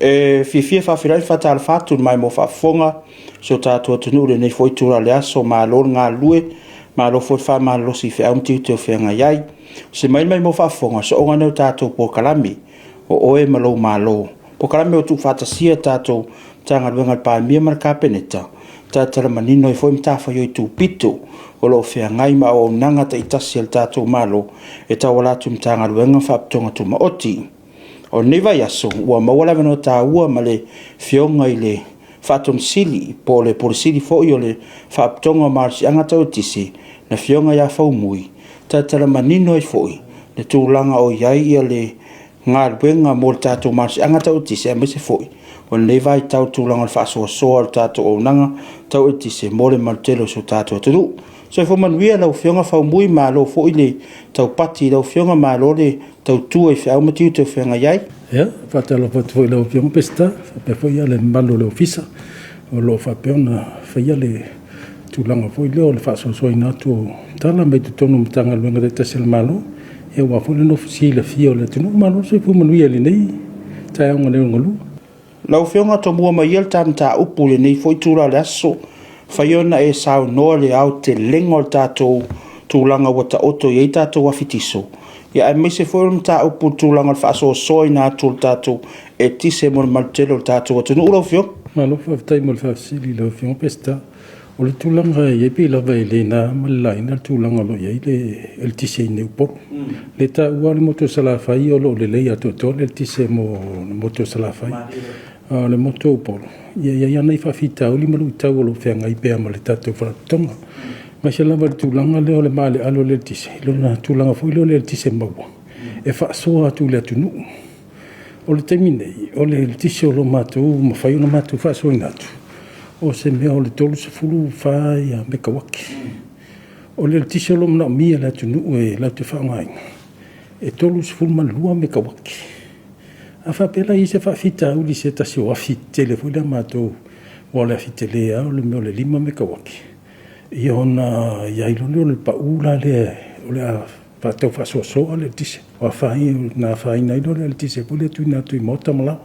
E fiafia faafeiloai ma faatalofa atu i le maimoa faafofoga si o tatou atunuu i lenei foi itula o le aso. Malo le galulue, malo foi le faamalolosi i feau ma tiute o feagai ai. Se mai maimoa faafofoga, soona nei o tatou polokalame o Oe ma lou Malo. Polokalame o tuufaatasia tatou Matagaluega a le Palemia ma le Kapeneta, talatala manino ai foi matafaioi tupito o lo o feagai ma auaunaga taitasi a le tatou Malo e tauala atu i Matagaluega ma Faalapotopotoga Tumaoti. O lenei vaiaso ua maua le avanoa taua ma le Afioga i le Faatonu Sili po o le Pule Sili foi o le Faalapotopotoga o Malosiaga Tau Eletise, le Afioga ia Faumui, talatala manino ai foi le tulaga o i ai le galuega mo le tatou malosiaga tau eletise, aemaise foi o lenei vaitau i le tulaga o le faasoasoa o le tatou auaunaga tau eletise mo le manutele o si o tatou atunuu. Soifua manuia lau Afioga Faumui, malo foi le taupati i lau Afioga, malo le tautua i feau ma tiute o feagai ai. Ia, e faatalofa atu foi i lau Afioga Peseta, faapea foi le mamalu o le Ofisa o lo o faapea ona faia le tulaga foi lea o le faasoasoaina atu o tala mai totonu o Matagaluega taitasi a le Malo, aua foi le nofo silafia o le atunuu. Malo le soifua manuia i lenei taeao liugalua. Lau Afioga tomua mai ia le ta mataupu i lenei foi itula o le aso, fai ona e saunoa le aotelega o le tatou tulaga ua taoto i ai tatou afi kiso, aemaise foi o le mataupu i le tulaga o le faasoasoaina atu o le tatou eletise mo le manutele o le tatou atunuu lau Afioga. Malo faafetai mo le faafesili i lau Afioga Peseta. O le tulaga e i ai pei lava e le na ma le laina le tulaga o lo o i ai le eletise i inei i Upolu. Le taua o le motu o Salafai o lo o lelei atoatoa le eletise mo le motu o Salafai. A o le motu o Upolu, ia e i ai lava nai faafitauli ma luitau o lo o feagai pea ma le tatou faalapotopotoga. Aemaise lava i le tulaga lea o le maaleale o le eletise, i lona tulaga foi lea o le eletise maua e faasoa atu i le atunuu. O le taimi nei, o le eletise o lo o matou mafai ona matou faasoaina atu, o se mea o le 34 mekauati. O le eletise o lo o manaomia e le atunuu e latou te faaaogaina, e 32 mekauati. A faapea la e i ai se faafitauli i se tasi o afi tetele foi lea a matou, aua o le afi tele lava o le mea o le 5 mekauati, ia ona i ai loa lea o le pau la lea o le a tau faasoasoa le eletise, ona afaina ai lea o le eletise foi lea e tuuina atu i maota ma laoa.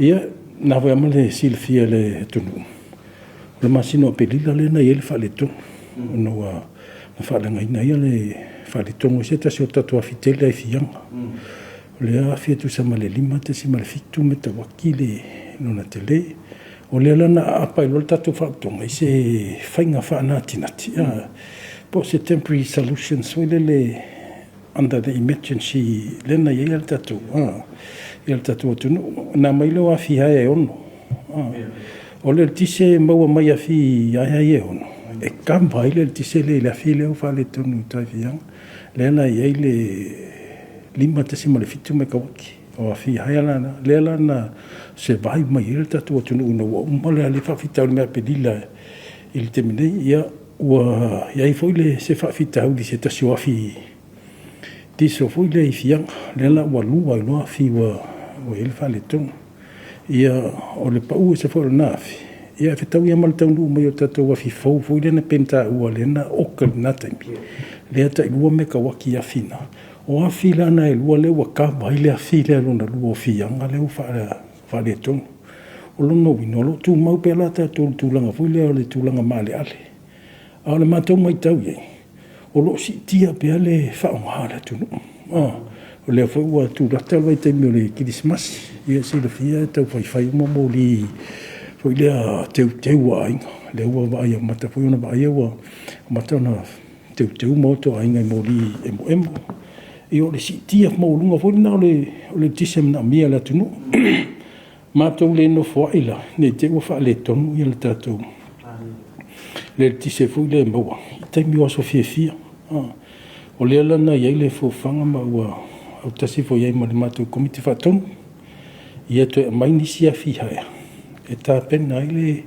Ia, o lena foi lava e silafia e le atunuu, o le masina o Aperila lea na i ai le faaletonu, ona ua faaleagaina ai le faaletonu o se tasi o tatou afi tele lava i Fiaga. O lea afi e tusa ma le 5.7 mekauati lona tele. O lea la na aapa ai loa le tatou faalapotopotoga i se faiga faanatinati po o se temporary solutions foi lele under the emergency lea na i ai le tatou atunuu. Ona aumai lea o afi hire e 6. O le eletise e maua mai afi hire ia e 6, e kava ai le eletise lea i le afi lea ua faaletonu i uta i Fiaga, lea la e i ai le 5.7 mekauati. O afi hire la na, lea la na survive mai ai le tatou atunuu ina ua uma lea faafitauli mai Aperila i le taimi nei. Ia, ua i ai foi se faafitauli i se tasi o afi diesel foi lea i Fiaga, lea la ua lua ai loa afi ua i ai le faaletonu. Ia, o le pau ese foi o lena afi, ia e fetaui lava ma le taunuu mai o le tatou afi fou foi lea na pei ona taua lea na oka i lena taimi, lea e tai 2 mekauati i afi na. O afi la na e lua lea ua kava ai le afi lea lona lua o Fiaga lea ua faaletonu. O lona uiga, o lo o tumau pea la tatou i le tulaga foi lea o le tulaga maaleale. A o le matou matau i ai, o lo o siitia pea le faaaoga a le atunuu. O lea foi ua tulata le vaitaimi o le Kerisimasi, ia silafia e tau faifai uma moli foi lea teuteu a aiga. Lea ua vaaia, ua amata foi ona vaaia ua amata ona teuteu maota o aiga i moli emoemo. Ia o le siitia maualuga foi lena o le eletise e manaomia e le atunuu. Matou le nofoai la ne i te i ua faaletonu le tatou eletise foi lea e maua i taimi o aso fiafia. O lea la na i ai le fuafuaga ma ua autasi foi i ai ma le matou Komiti Faatonu, ia toe aumai nisi afi hire e tapena ai le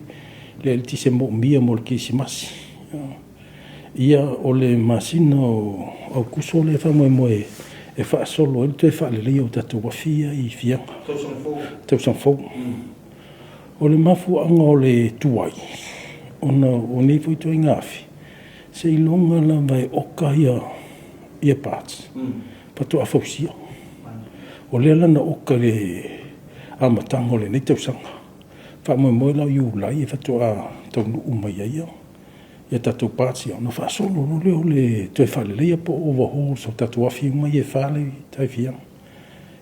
eletise moomia mo le Kerisimasi. Ia, o le masina o Aokuso lea e faamoemoe e faasolo ai le toe faaleleia o tatou uafi ia i Fiaga. Tausaga fou. O le mafuaaga o le tuai, ona o nei foi ituaiga afi, seiloga lava e oka ia parts faatoa fausia. O lea la na oka i le amataga o lenei tausaga. Faamoemoe la o Iulai e faatoa taunuu mai ai ia tatou parts ia, ona faasolo loa lea o le toe faaleleia po o overhauls o tatou afi uma ia e 4 la e i tai i Fiaga.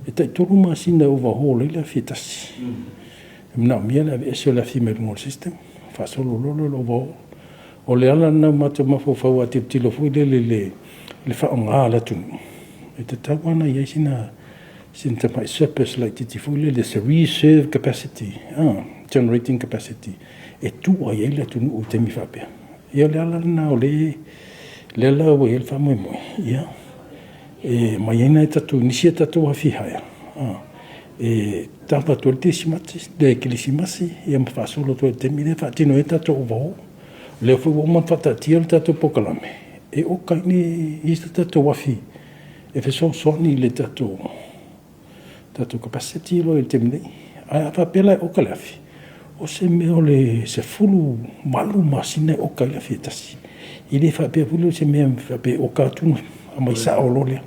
E tai 3 masina e overhaul ai le afi e tasi. E manaomia le aveese o le afi mai luga o le system, faasolo loa lea o le overhaul. O le ala lena o le matou mafaufau, a tilotilo foi lele i le faaaoga a le atunuu, e tatau lava ona i ai sina tamai surplus laitiiti foi lele, se reserve capacity, generating capacity e tua i ai le atunuu i taimi faapea. Ia o le ala lena o lea la ua i ai le faamoemoe, ia, e aumai ai nai nisi a tatou afi hire e kava atu ai le kerisimasi ma faasolo atu ai i le taimi lea e faatino ai le tatou overhaul. O lea foi ua uma ona faataatia le tatou polokalame e oka ai isi tatou afi e fesoasoani i le tatou capacity i le taimi nei. Ae a faapea la e oka le afi, o se mea o le 18 masina e oka ai le afi e tasi. E le faapea foi lea o se mea faapea e oka atu ona aumai sao loa lea.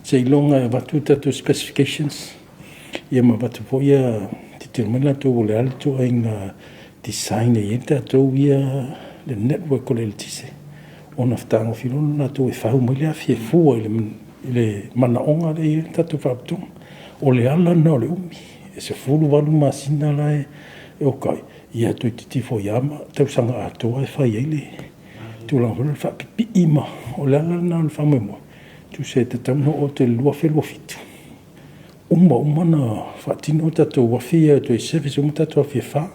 Seiloga e avatu tatou specifications ia ma avatu foi tilotilo mai latou po o le a le ituaiga design e i ai tatou ia le network o le eletise, ona fetagofi loa lea o latou e fau mai le afi e fua i le manaoga lea e i ai le tatou faalapotopotoga. O le ala lena o le umi, e 18 masina la e oka ai, ia toeitiiti foi lava tausaga atoa e fai ai le tulaga foi lea o le faapipii ma… O le ala lena o le faamoemoe, tusa e tatau ona oo atu i le 2027, uma uma ona faatino tatou uafi ia e toe service uma tatou afi e 4.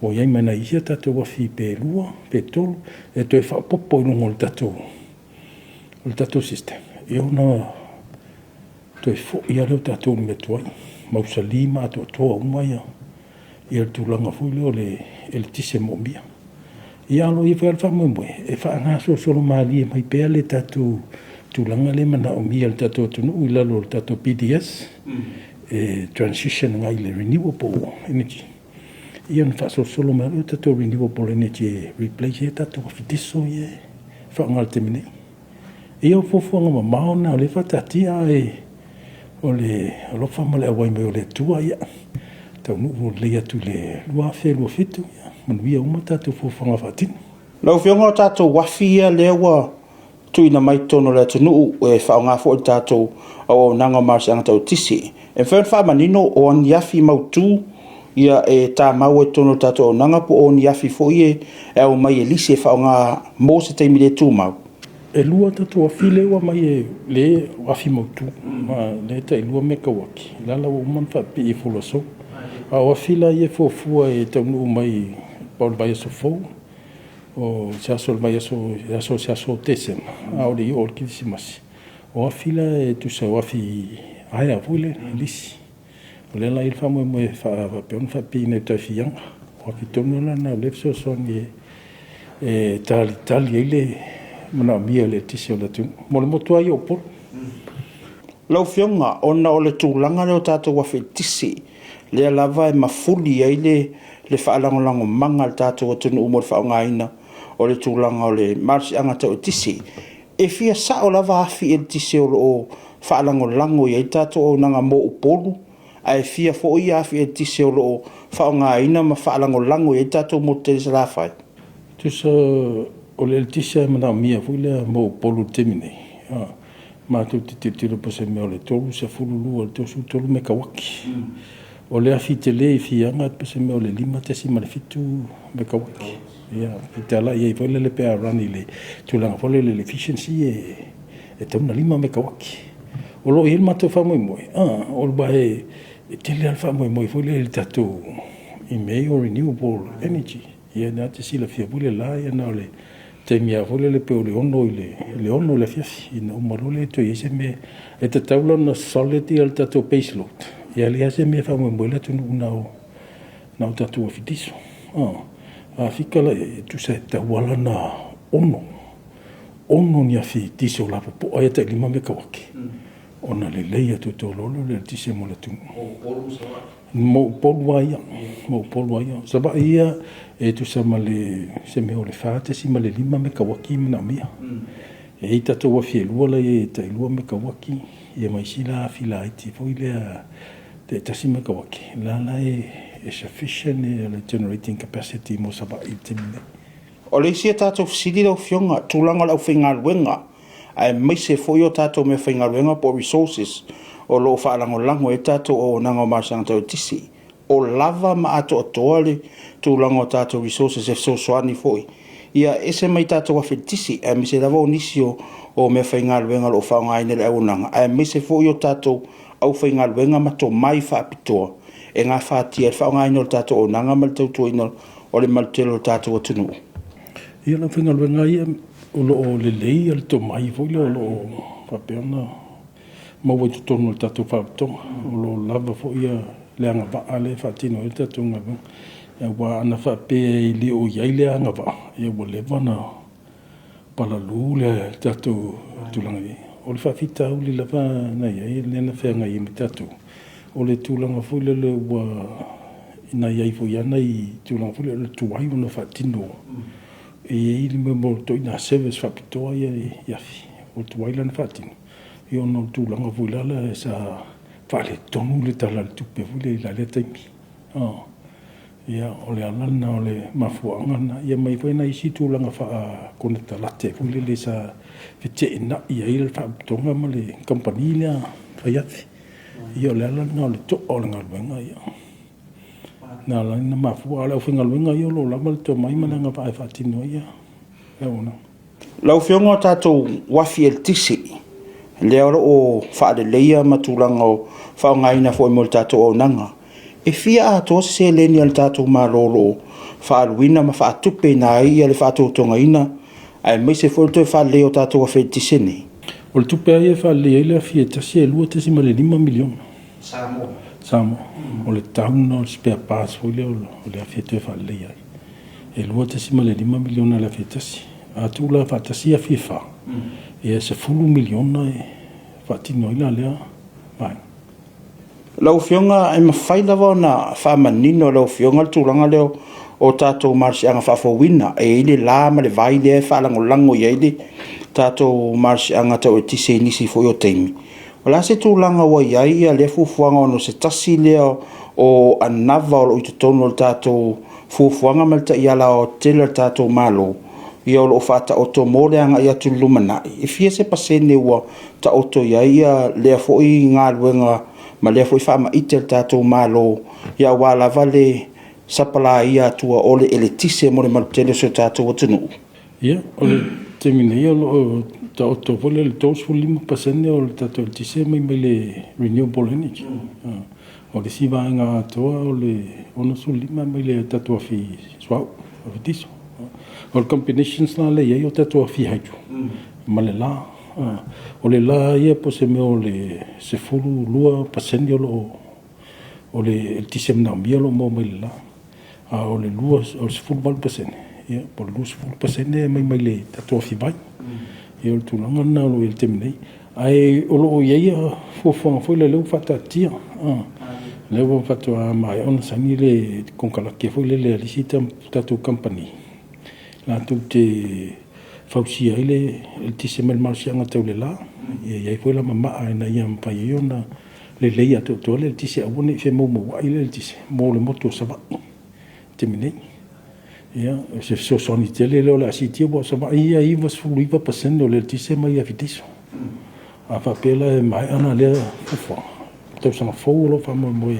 Ua i ai ma nai isi a tatou afi pe 2 pe 3 e toe faaopoopo i luga o le tatou system, ia ona toe foi lava lea o tatou i le mea tuai, mausali ma atoatoa uma le tulaga foi lea o le eletise moomia. Ia ae o lo o i ai foi lava le faamoemoe e faagasolosolo malie mai pea le tatou tulaga lea e manaomia e le tatou atunuu i lalo o le tatou PDS e transition agai i le renewable energy, ia ona faasolosolo mai lava lea o tatou renewable energy e replace ai tatou afi diesel ia e faaaoga i le taimi nei. Ia o fuafuaga mamao na o lea e faataatia, ae o le alofa ma le auai mai o le Atua, ia taunuu lelei atu i le 2027, ia manuia uma tatou fuafuaga faatino. Lau Afioga, o tatou afi ia lea ua tuuina mai totonu o le atunuu e faaaoga foi i le tatou auaunaga o malosiaga tau eletise, e mafai ona faamanino o ni afi mautu ia e tamau ai totonu o le tatou auaunaga, po o ni afi foi e aumai e lisi e faaaoga mo se taimi le tumau? E lua tatou afi lea ua aumai, le afi mautu, lea e tai 2 mekauati, la ua uma ona faapipii i Fuluasou. A o afi la ia e fuafua e taunuu mai po o le vaiaso fou, o se aso o le vaiaso, se aso o Tesema, a o le i oo i le Kerisimasi. O afi la e tusa o afi hire foi lea lisi. O lea la e i ai le faamoemoe e faapea ona faapipii nei i tai i Fiaga. O afi tonu la na o lea e fesoasoani e talitali ai le manaomia o le eletise o le atunuu. Mo le motu lava ia o Upolu. Lau Afioga, ona o le tulaga lea o tatou afi eletise, lea lava e mafuli ai le faalagolagomaga a le tatou atunuu mo le faaaogaina o le tulaga o le malosiaga tau eletise. E fia sao lava afi eletise o lo o faalagolago i ai le tatou auaunaga mo Upolu, ae fia foi afi eletise o lo o faaaogaina ma faalagolago i ai le tatou motu tele i Salafai? Tusa o le eletise e manaomia foi lea mo Upolu i le taimi nei, matou te tilotilo po o se mea o le 32 i le 33 mekauati. O le afi tele i Fiaga po o se mea o le 5.7 mekauati. Ia, e te ala i ai foi lele pe a run i le tulaga foi lele i le efficiency e tatau ona 5 mekauati. O lo o i ai le matou faamoemoe, aua e tele lava le faamoemoe foi lea i le tatou i mea ia o renewable energy. Ia na te silafia foi le la, ia na o le taimi lava foi lele pei o le 6 i le 6 i le afiafi, ina uma loa le toe i ai se mea. E tatau la ona solid ia le tatou base load, ia leai lava se mea e faamoemoe ai le atunuu na o tatou afi diesel. A fika la i ai, e tusa e tatau lava ona 6 ni afi diesel lapopoa ia tai 5 mekauati. Ona lelei atoatoa loa lea o le eletise mo le atunuu. Mo Upolu lava ia, mo Upolu lava ia. O Savaii ia e tusa ma le se mea o le 4.5 mekauati e manaomia. E i ai tatou afi e lua la e i ai e tai 2 mekauati, ia ma isi la afi laiti foi lea tai 1 mekauati, la la e sufficient le generating capacity mo Savaii i le taimi nei. O le isi a tatou fesili lau Afioga, tulaga o le aufaigaluega aemaise foi o tatou meafaigaluega po o resources o lo o faalagolago ai le tatou auaunaga o malosiaga tau eletise. O lava ma atoatoa le tulaga o tatou resources e fesoasoani foi ia ese mai tatou afi eletise, aemaise lava o nisi o meafaigaluega o lo o faaaogaina i le auaunaga, aemaise foi o tatou aufaigaluega ma tomai faapitoa e gafatia ai le faaaogaina o le tatou auaunaga ma le tautuaina o le manutele o le tatou atunuu. Ia, le aufaigaluega ia o lo o lelei le tomai foi lea o lo o faapea ona maua i totonu o le tatou faalapotopotoga. O lo o lava foi le agavaa lea e faatino ai le tatou galuega. Aua ana faapea e le o i ai le agavaa, ia ua leva ona palalu le tatou tulaga i ai. O le faafitauli lava na i ai lea na feagai ai ma tatou, o le tulaga foi lele ua na i ai foi lava nai tulaga foi lea o le tuai ona faatino. E i ai le mea o ituaiga service faapitoa ia i afi, ua tuai la ona faatino, ia ona o le tulaga foi lea sa faaletonu le Tala o le Tupe foi lea i la lea taimi. Ia, o le ala lena o le mafuaaga lena. Ia ma i ai foi nai isi tulaga faakonekarate foi lele sa feteenai ai le faalapotopotoga ma le kamupani lea fai afi. Ia o le ala lena o le to'a o le galuega ia. Na ala ai ona mafua. A o le aufaigaluega ia o lo o lava le tomai ma le agavaa e faatino ai le auaunaga. Lau Afioga o tatou uafi eletise, lea o lo o faaleleia ma tulaga o faaaogaina foi mo le tatou auaunaga. E fia atoa se seleni a le tatou Malo o lo o faaaluina ma faatupeina ai le faatotogaina aemaise foi o le toe faaleleia o tatou uafi eletise nei? O le tupe lava ia e faaleleia ai le afi e tasi e $2.5 miliona. Samoa. Samoa. O le tau lena o le spare parts foi lea o le afi e toe faaleleia ai. E $2.5 miliona le afi e tasi. A tuu la faatasi afi e fa, ia e $10 miliona e faatino ai la lea vaega. Lau Afioga, e mafai lava ona faamanino e lau Afioga le tulaga lea o tatou malosiaga faafouina, e i ai le la ma le vai lea e faalagolago i ai le tatou malosiaga tau eletise i nisi foi o taimi. O le a se tulaga ua i ai lea fuafuaga ona o se tasi lea o anava o lo o i totonu o le tatou fuafuaga ma le taiala aoaotetele a le tatou Malo, ia o lo o faataoto mo le agai atu i le lumanai? E fia se pasene ua taoto i ai lea foi galuega ma lea foi faamaite a le tatou Malo, ia aua lava le sapalaia atua o le eletise mo le manutele o si o tatou atunuu? Ia, o le taimi nei o lo o taoto foi le 35% o le tatou eletise e aumai mai le renewable energy. O le isi vaega atoa o le 65 e aumai le tatou afi suauu, afi diesel. O le combinations la lea e i ai o tatou afi hydro ma le la. O le la ia po o se mea o le 12% o lo o o le eletise manaomia o lo o maua mai le la. A o le 18%, ia, po o le 20% e aumai mai le tatou afi vai. Ia o le tulaga lena o lo o i ai i le taimi nei. Ae o lo o i ai fuafuaga foi lea ua faataatia. Lea ua faatoa maea ona saini le konekarate foi lele a le isi tatou kamupani latou te fausia ai le eletise mai le malosiaga tau le la. Ia e i ai foi la ma maa ina ia mafai ai ona lelei atoatoa le eletise, aua ne i femoumouai le eletise mo le motu o Savaii i le taimi nei. Ia, o se fesoasoani tele lea o le a siitia, aua o Savaii ia e 99% o le eletise e mai i afi diesel. A faapea la e maea la lea fuafuaga, tausaga fou o lo o faamoemoe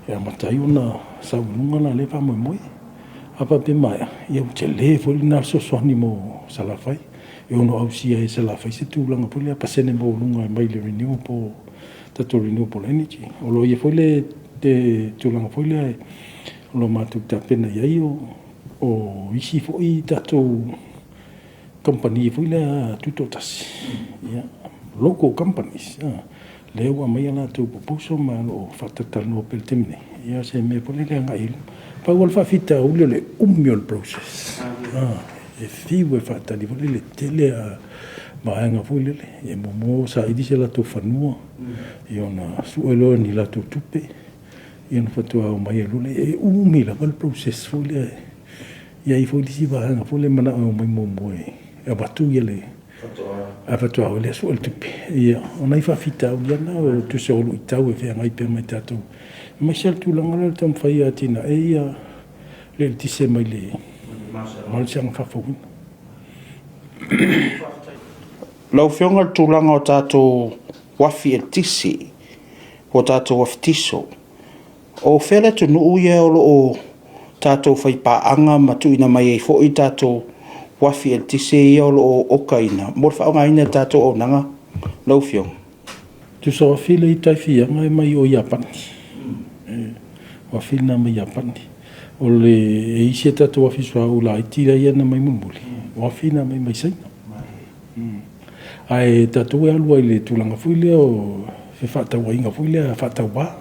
e amata ai ona sau i luga la lea faamoemoe. A faapea e maea, ia ua tele foi lena fesoasoani mo Salafai, e ono ausia ai e Salafai se tulaga foi lea pasene maualuga mai le renewable, tatou renewable energy. O lo o i ai foi le tulaga foi lea o lo o matou tapena i ai o isi foi tatou kamupani foi lea tutoatasi, ia, local companies, lea ua aumai a latou proposal ma o lo o faatalatalanoa pea i le taimi nei, ia o se mea foi lele e agai i luma. Pau lava le faafitauli o le umi o le process, e fiu e faatali foi lele, tele a vaega foi lele. E muamua saili se latou fanua, ia ona sue loa o ni latou tupe, ia ona faatoa omai ai loa lea. E umi lava le process foi lea. E i ai foi le isi vaega foi lea e manao e omai muamua e avatu le ae faatoa o lea sue le tupe. Ia, o nai faafitauli lava na o tusa o luitau e feagai pea ma i tatou, aemaise lava le tulaga lea o le taumafai e atinae le eletise mai le malosiaga faafouina. Lau Afioga i le tulaga o tatou uafi eletise po o tatou uafi tiso, o fea le atunuu ia o lo o tatou faipaaga ma tuuina mai ai foi tatou uafi eletise ia o lo o okaina mo le faaaogaina e le tatou auaunaga lau Afioga? Tusa o afi lea e i tai Fiaga e mai o Iapani. O afi na mai Iapani. O le e isi a tatou afi suauu laiti ia na aumai mulimuli, o afi na aumai mai Saina. Ae tatou e alu ai i le tulaga foi lea o fefaatauaiga foi lea faatauva,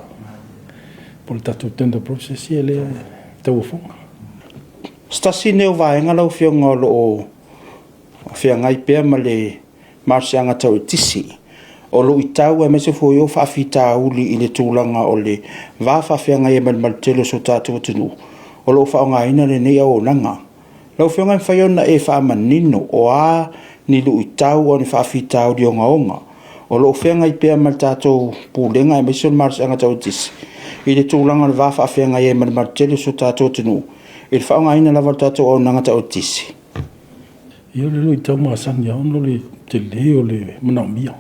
po o le tatou tender process ia lea e tauofoga. Se tasi lenei o vaega lau Afioga o lo o feagai pea ma le malosiaga tau eletise, o luitau aemaise foi o faafitauli i le tulaga o le va faafeagai ai ma le malu tele o si o tatou atunuu o lo o faaaogaina lenei auaunaga. Lau Afioga e mafai ona e faamanino o a ni luitau a o ni faafitauli ogaoga o lo o feagai pea ma le tatou Pulega aemaise o le malosiaga tau eletise i le tulaga o le va faafeagai ai ma le malu tele o si o tatou atunuu i le faaaogaina lava o le tatou auaunaga tau eletise? Ia, o le luitau masani lava ona o le tele o le manaomia.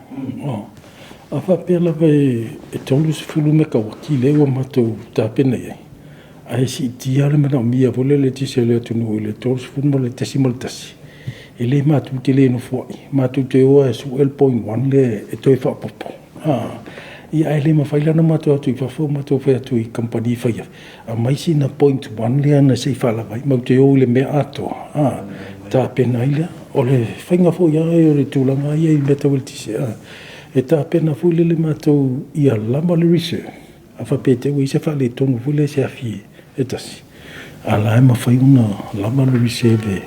A faapea lava e 30 mekauati lea ua matou tapena i ai, ae siitia le manaomia foi lea o le eletise a le atunuu i le 30.1, e le matou te le nofoai, matou te o lava e sue le .1 lea e toe faaopoopo. Ia ae le mafai la ona matou o atu i fafo matou fai atu i kamupani fai afi, aumai sina .1 lea se i faalava ai. Matou te o i le mea atoa tapena ai lea. O le faiga foi lava ia o le tulaga lava ia i mea tau eletise, e tapena foi lele matou ia lava le reserve, a faapea e te i ua i ai se faaletonu foi lea i se afi e tasi, a o la e mafai ona lava le reserve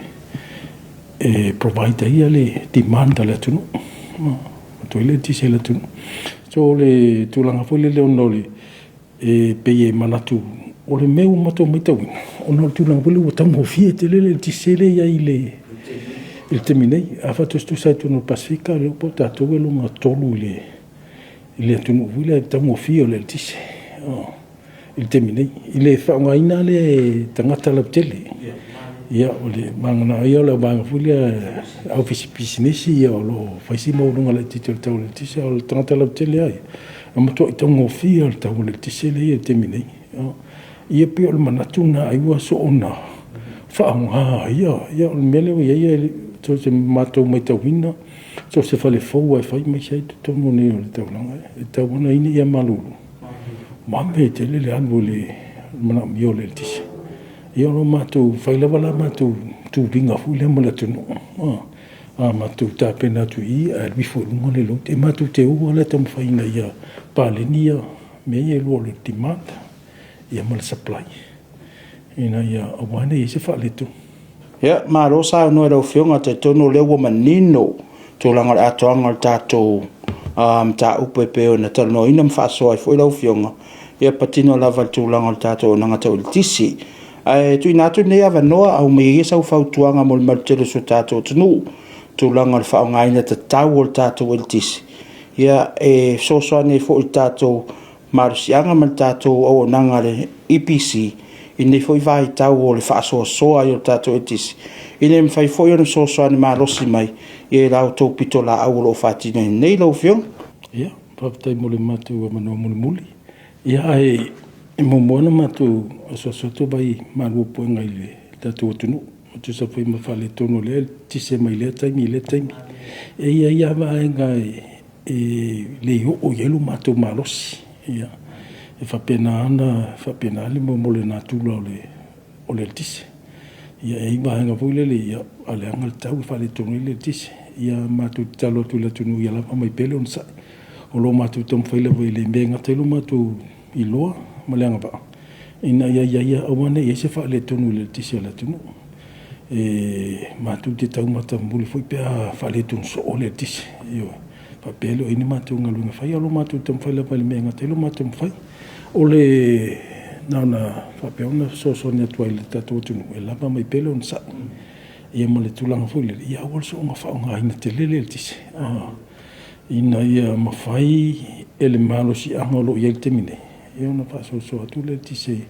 e provide ai le demand a le atunuu, avatu ai le eletise i le atunuu. So o le tulaga foi lele ona o le e pei e manatu, o le mea ua matou matauina, ona o le tulaga foi lea ua taugofie tele le eletise lea e i ai i le taimi nei. A faatusatusa i totonu o le Pasefika, e le iloa po o tatou e lona tolu i le atunuu foi lea i le taugofie o le eletise i le taimi nei, i le faaaogaina lea e tagata lautele. Ia, o le vagana ai o le vaega foi lea au faipisinisi o lo o fai si maualuga laitiiti o le tau o le eletise, a o le tagata lautele lava ia, e matuai taugofie lava o le tau o le eletise lea e i ai i le taimi nei. Ia pei o le manatu lena ai ua soona faaaoga ai. Ia o le mea lea ua i ai, so o se matou matauina, so o se fale fou lava e fai aemaise lava i totonu nei o le taulaga, e tatau lava ona ina ia malulu, vave tele le alu o le manaomia o le eletise. Ia o lo o matou fai lava la matou tuliga foi lea ma le atunuu, a matou tapena atu i i ae alu ifo i luga le load. E matou te o lava la e taumafai ina ia paleni mea ia e lua o le demand ma le supply ina ia aua ne i i ai se faaletonu. Ia, malo saunoa i lau Afioga. E talitonu o lea ua manino tulaga o le atoaga o le tatou mataupu e pei ona talanoaina ma faasoa ai foi lau Afioga, ia patino lava i le tulaga o le tatou auaunaga tau eletise. Ae tuuina atu lenei avanoa, aumaia ia sau fautuaga mo le malu tele o si o tatou atunuu, tulaga o le faaaogaina tatau o le tatou eletise, ia e fesoasoani ai foi i le tatou malosiaga ma le tatou auaunaga a le EPC i lenei foi vaitau o le faasoasoa ai o le tatou eletise, ina ia mafai foi ona fesoasoani malosi mai i la outou pitolaau o lo o faatinoina nei lau Afioga. Ia, faafetai mo le matou avanoa mulimuli. Ia, ae muamua ona matou asuasu atu vai malu o puega i le tatou atunuu e tusa foi ma faaletonu o lea e eletise mai lea taimi i lea taimi. E i ai lava vaega e le oo i ai lo matou malosi. Ia, e faapena ona faapena le mea o le natura o le eletise. Ia, e i ai vaega foi lele, ia, a leaga le tau e faaletonu ai le eletise. Ia matou tatalo atu i le atunuu ia lava mai pea le onosai. O lo o matou taumafai lava i le mea e gata ai lo matou iloa ma le agavaa ina ia aua ne i i ai se faaletonu i le eletise a le atunuu. E matou te tau matamuli foi pe a faaletonu soo le eletise. Ioe. Faapea e le o i ai ni matou galuega e fai, a o lo matou taumafai lava i le mea e gata ai lo matou mafai. O le na ona faapea ona fesoasoani atu ai i le tatou atunuu e lava mai pea le onosai. Ia ma le tulaga foi lele, ia aua le soona faaaogaina tele le eletise, ina ia mafai e le malosiaga o lo o i ai i le taimi nei, ia ona faasoasoa atu le eletise i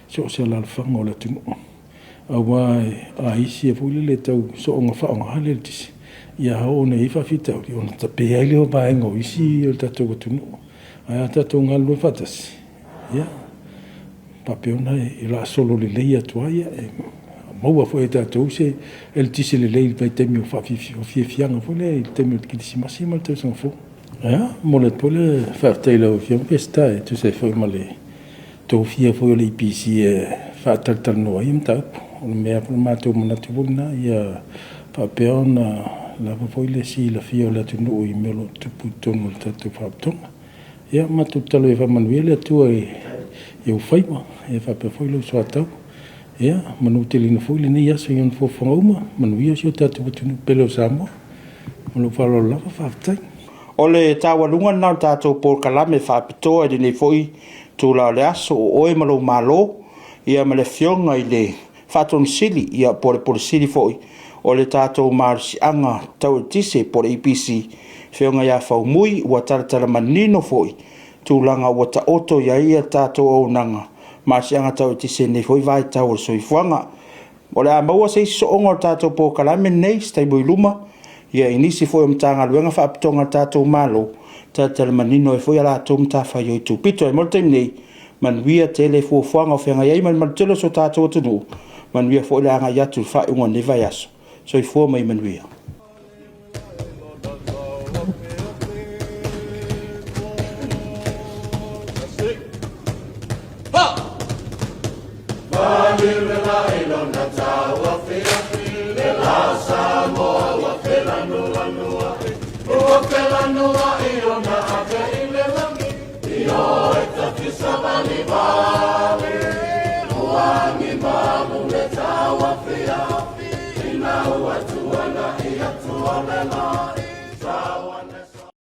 so o se alaalafaga o le atunuu. Aua a isi foi lele e tau soona faaaoga le eletise, ia a oo ina i ai faafitauli, ona tape ai lea o vaega o isi o le tatou atunuu. Ae a tatou galulue faatasi, ia, faapea ona o le a solo lelei atu ai, e maua foi e tatou se eletise lelei i le vaitaimi o fiafiaga foi lea i le taimi o le Kerisimasi ma le Tausaga Fou. Ia, momoli atu foi le faafetai i lau Afioga Peseta e tusa ai foi ma le tofia foi o le EPC e faatalatalanoa ai mataupu. O le mea foi le matou manatu foi lena ia faapea ona lava foi le silafia o le atunuu i mea o lo o tutupu i totonu o le tatou Faalapotopotoga. Ia, matou tatalo ia faamanuia le Atua i ou faiva, ia faapea foi lou soatau. Ia, manuteleina foi lenei aso i ona fuafuaga uma, manuia si o tatou atunuu pele o Samoa. Ma lou faaaloalo lava, faafetai. O le taualuga lena o le tatou polokalame faapitoa i lenei foi itula o le aso, o oe ma lou Malo, ia ma le Afioga i le Faatonu Sili, ia po o le Pule Sili foi o le tatou malosiaga tau eletise po o le EPC, Afioga ia Faumui, ua talatala manino foi tulaga ua taoto i ai le tatou auaunaga malosiaga tau eletise i lenei foi vaitau o le soifuaga. O le a maua se isi sooga o le tatou polokalame lenei i se taimi o i luma, ia i nisi foi o Matagaluega faapitoa a le tatou Malo, talatala manino ai foi a latou matafaioi tupito. Ae mo le taimi nei, manuia tele fuafuaga o feagai ai ma le malu tele o si o tatou atunuu, manuia foi le agai atu i le faaiuga o lenei vaiaso. Soifua ma ia manuia.